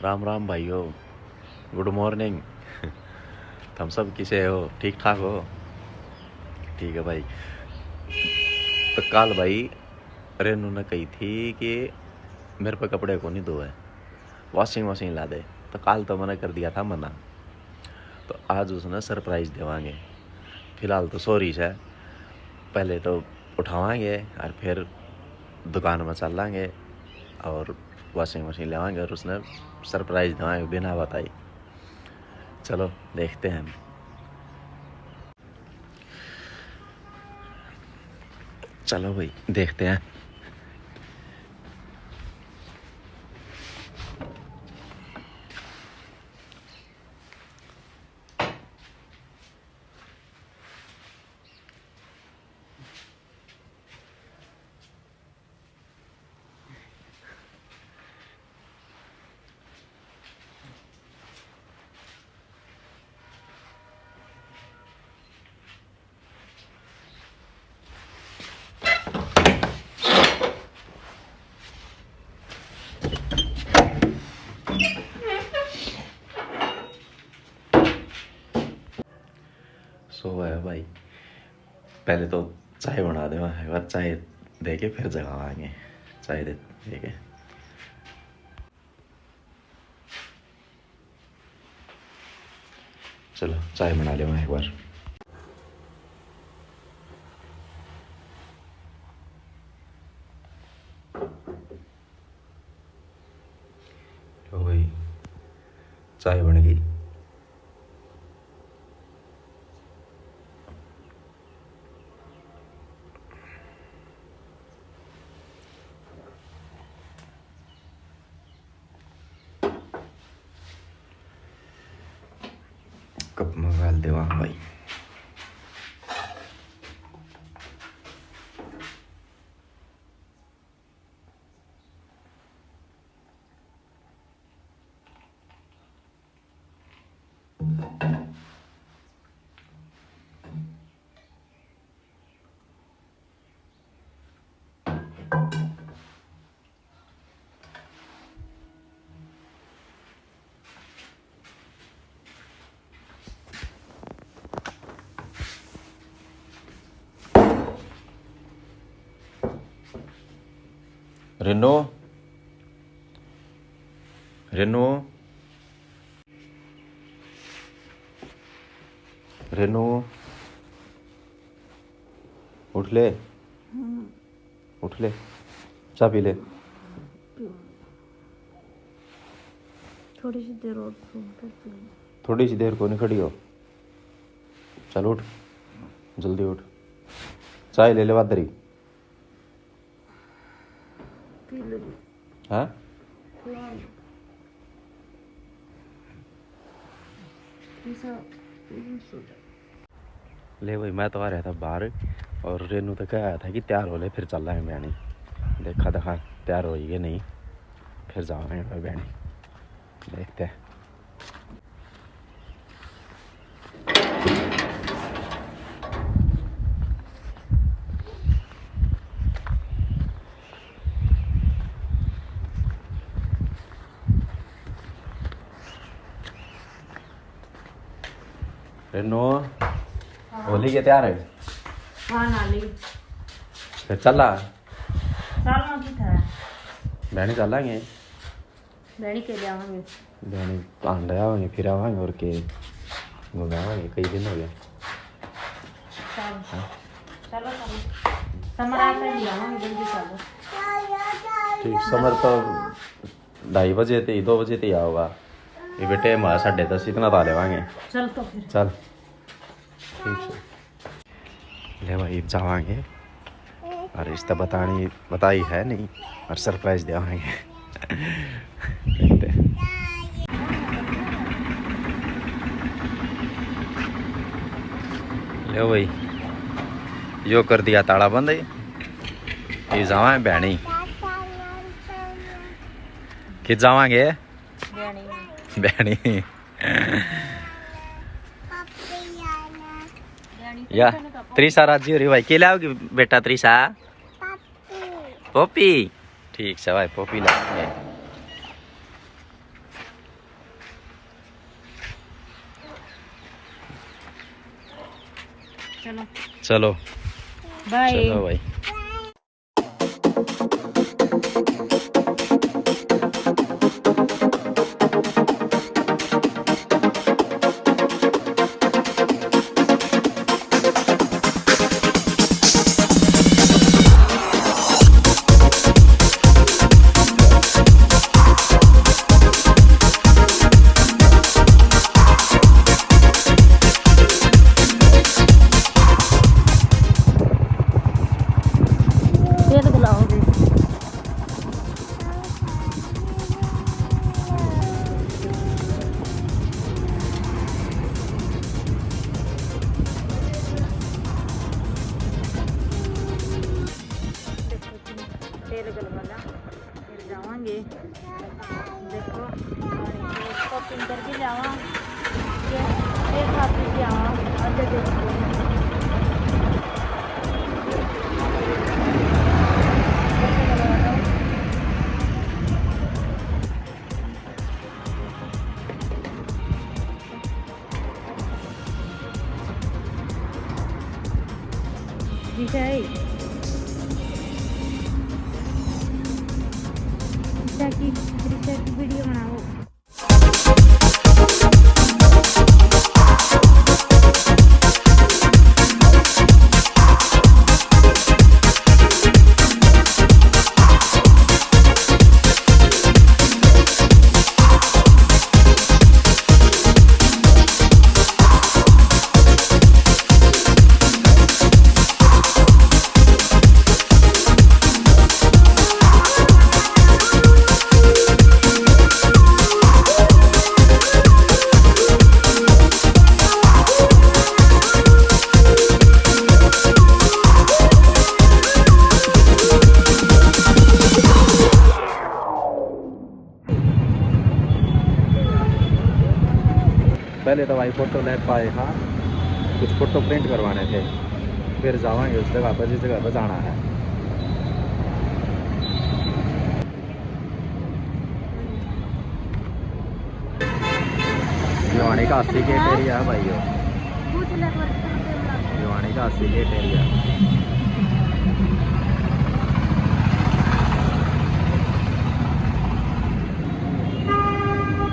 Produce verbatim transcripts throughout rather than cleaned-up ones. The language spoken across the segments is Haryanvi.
राम राम भाइयों, गुड मॉर्निंग। थम सब किसे हो, ठीक ठाक हो? ठीक है भाई। तो कल भाई रेनू ने कही थी कि मेरे पे कपड़े को नहीं धोए, वॉशिंग मशीन ला दे। तो कल तो मैंने कर दिया था मना। तो आज उसने सरप्राइज देवांगे। फिलहाल तो सो रही है, पहले तो उठावांगे और फिर दुकान में चलांगे और वॉशिंग मशीन लेवांगे और उसने सरप्राइज देवांगे बिना बताई। चलो देखते हैं। चलो भाई, देखते हैं। सो है भाई, पहले तो चाय बना दे, एक बार चाय दे के फिर जगावांगे। चाय दे, दे के चलो चाय बना ले एक बार। लो भाई, चाय बन गई। कप में डाल देवा भाई। रेनू, रेनू, रेनू, उठ ले। हम्म। उठ ले, चाय पी ले। पीऊँ। थोड़ी सी देर और सो, फिर पीऊँ। थोड़ी सी देर को नहीं खड़ी हो, चल उठ, जल्दी उठ, चाय ले ले वादरी। पी ले। हाँ? पी ले। ऐसा, ऐसा सो जा। ले भाई, मैं तो आ रहा था बाहर और रेनू तो कह आया था कि तैयार हो ले, फिर चल रहे हैं ब्याणी। देखा देखा तैयार होई कि नहीं, फिर जावांगे ब्याणी, देखते हैं। रेनू, हाँ। होली के तैयार है? हाँ, नाली। फिर चला? चलना की था? बहनी चलांगे। बहनी के ले आवांगे। बहनी आंडे आवांगे, फिर आवांगे और के घुमावांगे, कई दिन हो गए। चलो। हाँ? चलो, चलो। समर आता ही आवांगे, जल्दी चलो। ठीक, समर तो ढाई बजे ते ही, दो बजे ते ही आओगा। ये बेटे हमारा साढ़े दस इतना तो आ लेवांगे। चल तो फिर। चल। ठीक है। ले भाई, जावांगे। और रिश्ता बतानी, बताई है नहीं, और सरप्राइज देवांगे। देखते हैं। ले भाई, यो कर दिया ताला बंद। ये जावा है भैनी। कित जावांगे? भैनी। भैनी। या, त्रिशा राजी हो रही भाई। के लाओगी बेटा त्रिशा? पॉपी। ठीक से भाई, पॉपी लाओगे। चलो। चलो। बाय। चलो भाई। पेट बुलाओगे। तेल गलवा ला, फिर जावांगे। देखो, शॉपिंग करके जावा, ये, ये खा पी के आवा। अच्छा, देखो। दिखाई। दिशा की, दिशा की वीडियो बनाओ। पहले तो भाई फोटो ले पाए हाँ, कुछ फोटो प्रिंट करवाने थे, फिर जावांगे उस जगह पर जिस जगह पर जाना है। भिवानी का अस्सी गेट एरिया है भाई यो। भिवानी का अस्सी गेट एरिया।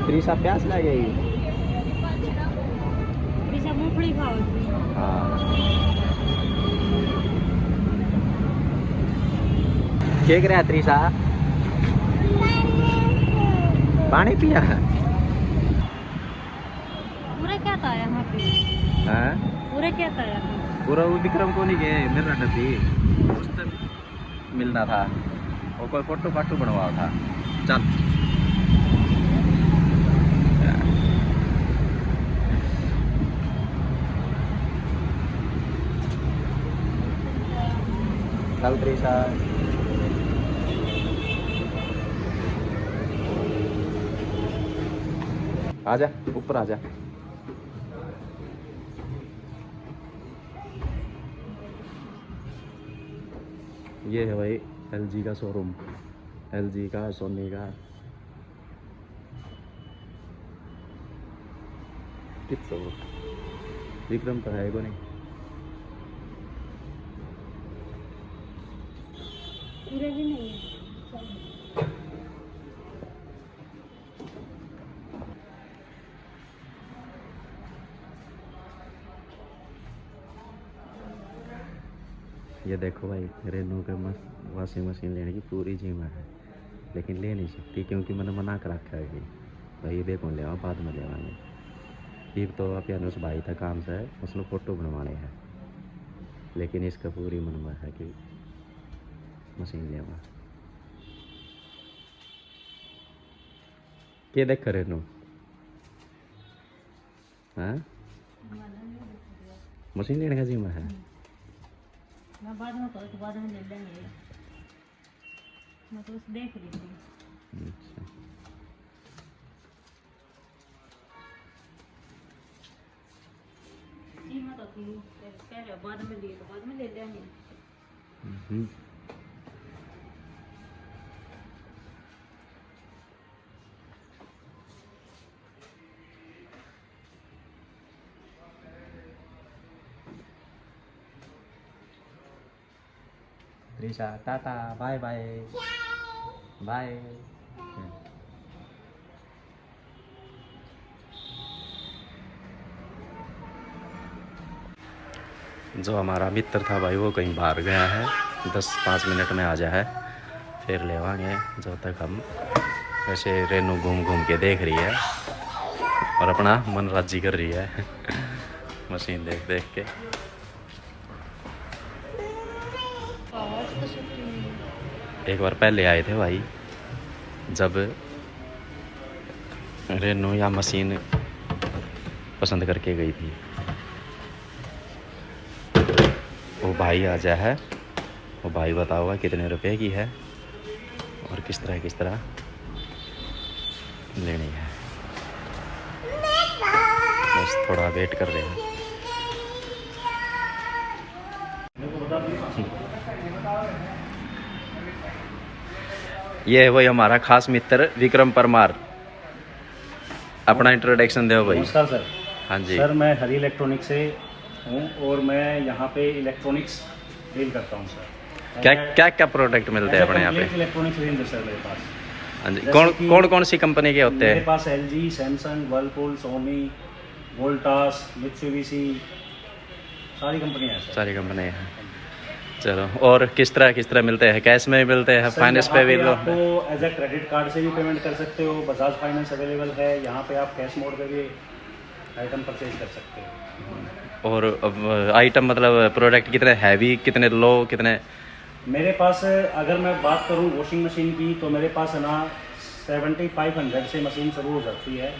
त्रिशा प्यास लग गई। त्रिशा मूंगफली खाओ। हाँ। के करे त्रिशा? पानी पिया है? पूरा क्या था यहाँ पे? हैं? पूरा क्या था यहाँ पे? पूरा वो विक्रम को नहीं गए, मेरा डब्बी। उस तक मिलना था, वो कोई फोटो फाटो बनवा था। चल। चल त्रिशा। आजा, ऊपर आजा। ये है भाई एलजी का शोरूम, एलजी का, सोनी का। कित सो विक्रम तो है को नहीं। पूरे भी नहीं है। ये देखो भाई, रेनू के मस-, वॉशिंग मशीन लेने की पूरी जिम्मा है, लेकिन ले नहीं सकती क्योंकि मैंने मना कर रखा है कि भाई, ये देखो, लेवा, बाद में लेवांगे। इब तो आप यानी उस भाई तक काम से उसने फोटो बनवाने हैं, लेकिन इसका पूरी मन में है कि मशीन लेवा। के देख कर रेनू? हाँ? मशीन लेने का जिम्मा है। मैं बाद में करूँ तो बाद में ले लेंगे। मैं तो बस देख रही थी। अच्छा। जी, मैं तो थी, कह रहे बाद में लिए तो बाद में ले लेंगे। हम्म। त्रिशा, टाटा, बाय बाय। बाय। जो हमारा मित्र था भाई, वो कहीं बाहर गया है, दस पाँच मिनट में आ जा है, फिर लेवांगे। जब तक हम वैसे रेनू घूम घूम के देख रही है और अपना मन राजी कर रही है मशीन देख देख के। एक बार पहले आए थे भाई, जब रेनू या मशीन पसंद करके गई थी। वो भाई आ जा है, वो भाई बताओगा कितने रुपए की है और किस तरह, किस तरह लेनी है। बस थोड़ा वेट कर रहे हैं। ये है भाई हमारा खास मित्र विक्रम परमार। अपना इंट्रोडक्शन दो भाई। नमस्कार सर। हाँ जी। सर, मैं हरी इलेक्ट्रॉनिक से हूँ और मैं यहाँ पे इलेक्ट्रॉनिक्स डील करता हूँ सर। क्या, क्या, क्या प्रोडक्ट मिलते हैं अपने यहाँ पे? इलेक्ट्रॉनिक्स रेंज है सर मेरे पास। हाँ जी। कौन, कौन कौन सी कंपनी के होते हैं? मेरे पास L G, Samsung, Whirlpool, Sony, Voltas, Mitsubishi, सारी कंपनियां हैं सर। सारी कंपनियां हैं। चलो, और किस तरह, किस तरह मिलते हैं? कैश में भी मिलते हैं, फाइनेंस पे भी लो? आपको एज अ क्रेडिट कार्ड से भी पेमेंट कर सकते हो, बजाज फाइनेंस अवेलेबल है, यहाँ पे आप कैश मोड पे भी आइटम परचेज कर सकते हो। और अब आइटम मतलब प्रोडक्ट कितने हैवी, कितने लो, कितने? मेरे पास, अगर मैं बात करूँ वॉशिंग मशीन की, तो मेरे पास है ना, सेवेंटी फाइव हंड्रेड से मशीन शुरू हो जाती है।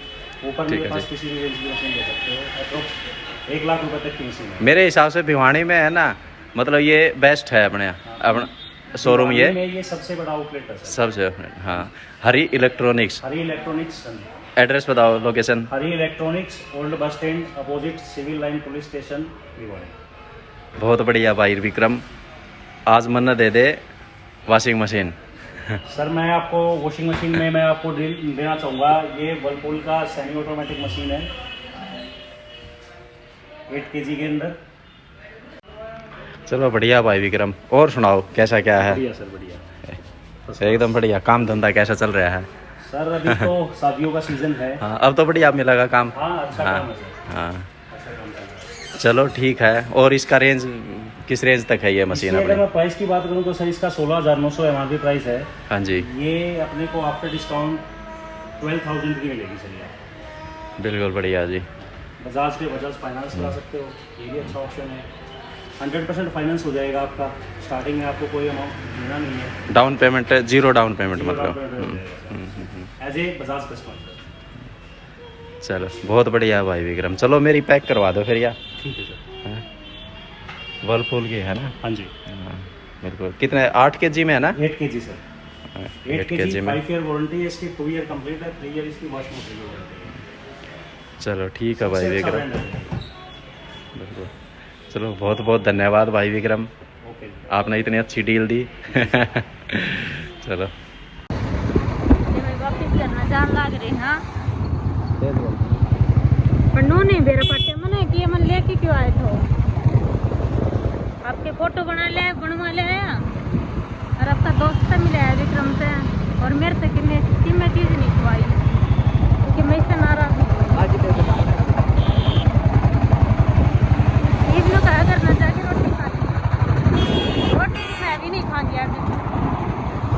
ऊपर मेरे पास किसी भी रेंज की मशीन ले सकते हो, अप्रोक्स एक लाख रुपए तक की मशीन है। मेरे हिसाब से भिवानी में है ना, मतलब ये बेस्ट है अपने, हाँ। अपना शोरूम ये। भिवानी में ये सबसे बड़ा आउटलेट है सर। सबसे, हाँ। हरी इलेक्ट्रॉनिक्स। हरी इलेक्ट्रॉनिक्स, हाँ जी। एड्रेस बताओ, location. Hari electronics, old bus stand, opposite civil line police station, Bhiwani. बहुत बढ़िया भाई विक्रम, आज मन्ने दे दे वॉशिंग मशीन। सर, मैं आपको वॉशिंग मशीन में मैं आपको डील देना चाहूँगा, ये वर्लपूल का सेमी ऑटोमेटिक मशीन है, एट केजी के अंदर। चलो बढ़िया भाई विक्रम, और सुनाओ कैसा क्या है? बढ़िया सर, बढ़िया। एकदम बढ़िया। काम धंधा कैसा चल रहा है? सर, अभी तो शादियों का सीजन है। हाँ, अब तो बढ़िया मिलेगा काम। हाँ, अच्छा काम है सर। हाँ। अच्छा काम चल रहा है। चलो ठीक है, और इसका रेंज, किस रेंज तक है ये मशीन अपनी? अगर मैं प्राइस की बात करूँ तो सर, इसका सोलह हज़ार नौ सौ एमआरपी प्राइस है। हाँ जी। ये अपने को आफ्टर डिस्काउंट ट्वेल्व थाउजेंड की मिलेगी सर ये। बिल्कुल बढ़िया जी। बजाज पे बजाज फाइनेंस करा सकते हो, ये भी अच्छा ऑप्शन है। हंड्रेड परसेंट फाइनेंस हो जाएगा आपका, स्टार्टिंग में आपको कोई अमाउंट देना नहीं है। डाउन पेमेंट है, जीरो डाउन पेमेंट मतलब। हम्म, हम्म, हम्म। एज ए बजाज कस्टमर। चलो, बहुत बढ़िया भाई विक्रम। चलो, मेरी पैक करवा दो फिर यार। ठीक है सर। हाँ। वर्लपूल की है ना? हाँ जी। हाँ, बिल्कुल। कितने, आठ केजी में है ना? Eight KG sir. हाँ, एट केजी में। फाइव ईयर वारंटी है इसकी, टू ईयर कंप्लीट है, थ्री ईयर इसकी वॉश मोटर की वारंटी है। चलो, ठीक है भाई विक्रम। बिल्कुल। चलो, बहुत बहुत धन्यवाद भाई विक्रम, ओके। आपने इतनी अच्छी डील दी। चलो। ये भाई वापस घर में जान लाग रहे हैं। पर नो नहीं बेरा पट्टे मने कि ये मन लेके क्यों आए थे? आपके फोटो बना ले, बनवा ले। और आपका दोस्त से मिला है विक्रम से, और मेरे से किन्ने, किन्ने चीज नहीं खवाई, क्योंकि मैं इससे नाराज हूँ। आज ही तेरे को मारना है। ये भी लोग क्या करना चाह के रोटी खा ली। रोटी मैं भी नहीं खाऊंगी अभी।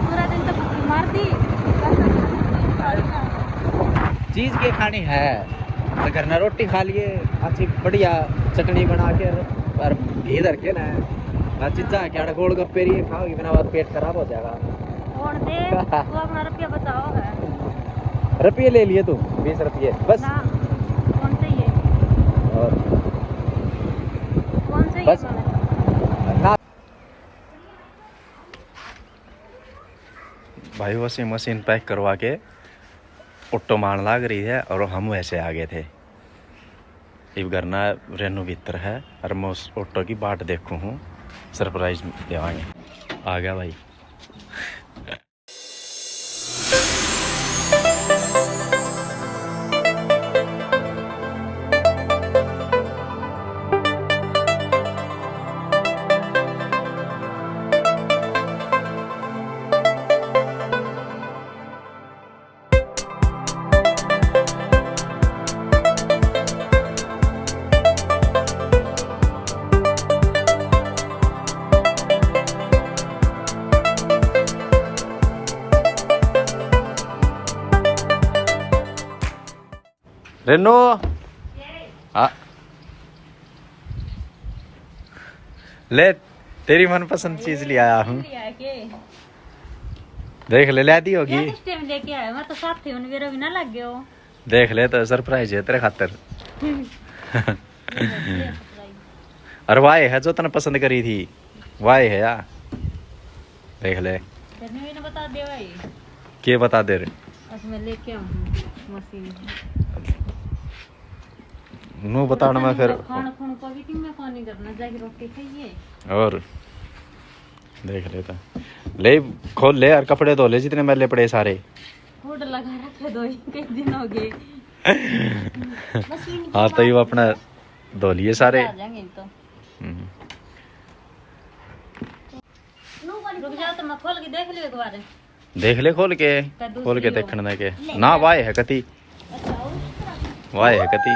पूरा दिन तो भूखी मार दी। चीज के खानी है, तो घर में रोटी खा लिए, अच्छी बढ़िया चटनी बना के और घी धर के ना, और चीजा क्या गोलगप्पे रही खाओगे, बिना बात पेट खराब हो जाएगा। और दे, तू अपना रुपया बचाओ है। रुपये ले लिए तू, बीस रुपये बस। ना, कौन चाहिए? और कौन चाहिए बस। मैंने? ना। भाई, वॉशिंग मशीन पैक करवा के ऑटो मान लाग रही है और हम वैसे आ गए थे। इब घर ना रेनू भीतर है और मैं उस ऑटो की बाट देखूँ हूँ, सरप्राइज देवांगे। आ गया भाई। रेनू, हाँ, ले, तेरी मनपसंद चीज ले आया हूँ। देख ले, ले दी होगी। किस टाइम लेके आया? मैं तो साथ थे, उन मेरा भी ना लग गया हो। देख ले, तो सरप्राइज है तेरे खातर। अरे, वाह है जो तने पसंद करी थी, वाह है यार। देख ले। तेरे ने बता दे भाई। के बता दे रे? बस मैं लेके आऊँ मशीन। नू बताना मैं फिर। खान खुन को भी किमें पानी करना, जाके रोटी खाइए। और देख लेता। ले, खोल ले यार, कपड़े धो ले जितने मैले पड़े सारे। कोड लगा रखे दो ही, कई दिन हो गए। मशीन की हाँ, तो ये बात अपना धो लिए सारे। आ जाएंगे तो। हम्म। रुक जाओ, तो मैं खोल के देख लियो एक बार। देख ले खोल के, कद्दू खोल के देखण दे के। ना, वाह है कती। अच्छा, और इस तरह। वाह है कती।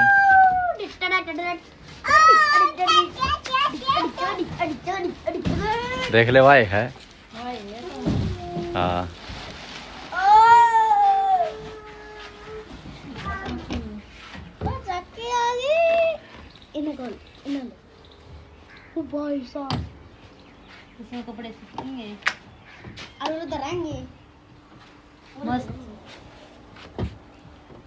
देख ले, वाह है। वाह है तो। हाँ। इन्हें खोल, इन्हें। ओ भाई साहब। इसमें कपड़े सूखेंगे। और उधर रहेंगे। मस्त।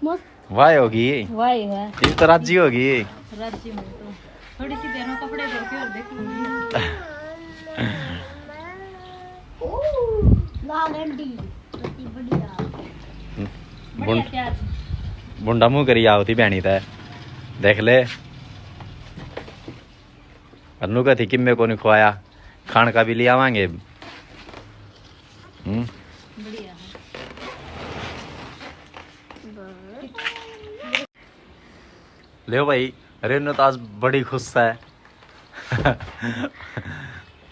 मस्त। वाह होगी। वाह है। ये तो राजी होगी। राजी हूँ तो। थोड़ी सी देर में कपड़े धो के और देख लूंगी। लाल अंडी, इतनी बढ़िया। बुंड-, बुंडा मुंह करी आवती बहनी तै। देख ले। अन्नू का थी किम्मे को नहीं खुआया, खान का भी ले आवांगे। हम्म। बढ़िया है। ले भाई, रेनू तो आज बड़ी खुश है।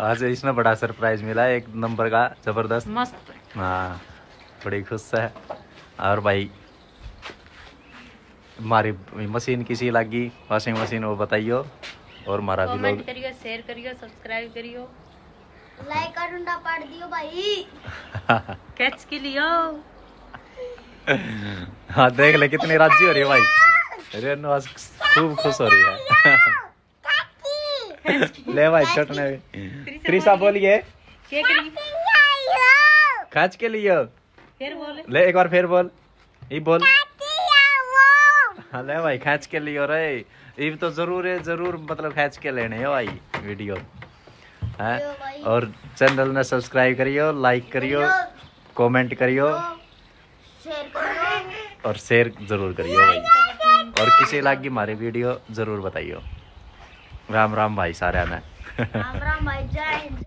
आज इसने बड़ा सरप्राइज मिला, एक नंबर का, जबरदस्त। मस्त। हाँ, बड़ी खुश है। और भाई, हमारी मशीन किसी लागी, वॉशिंग मशीन, वो बताइयो। और हमारा व्लॉग कमेंट करियो, शेयर करियो, सब्सक्राइब करियो, लाइक का डंडा पाड़ दियो भाई। कैच के लियो। हाँ, देख ले कितनी राजी हो रही है भाई। रेनू आज खूब खुश हो रही है। ले भाई, छोटने भी। त्रिशा बोलिए। कैच के लियो। फिर बोल। ले, एक बार फिर बोल। ई बोल। हाँ, ले भाई, खींच के लियो रे। इब तो जरूर है, जरूर, मतलब, खींच के लेने हो भाई वीडियो। हैं? और चैनल ने सब्सक्राइब करियो, लाइक करियो, कमेंट करियो। शेयर करियो। और शेयर जरूर करियो भाई। और किसी लागी हमारी वीडियो जरूर बताइयो। राम राम भाई सारे ने। राम राम भाई, जय हिंद।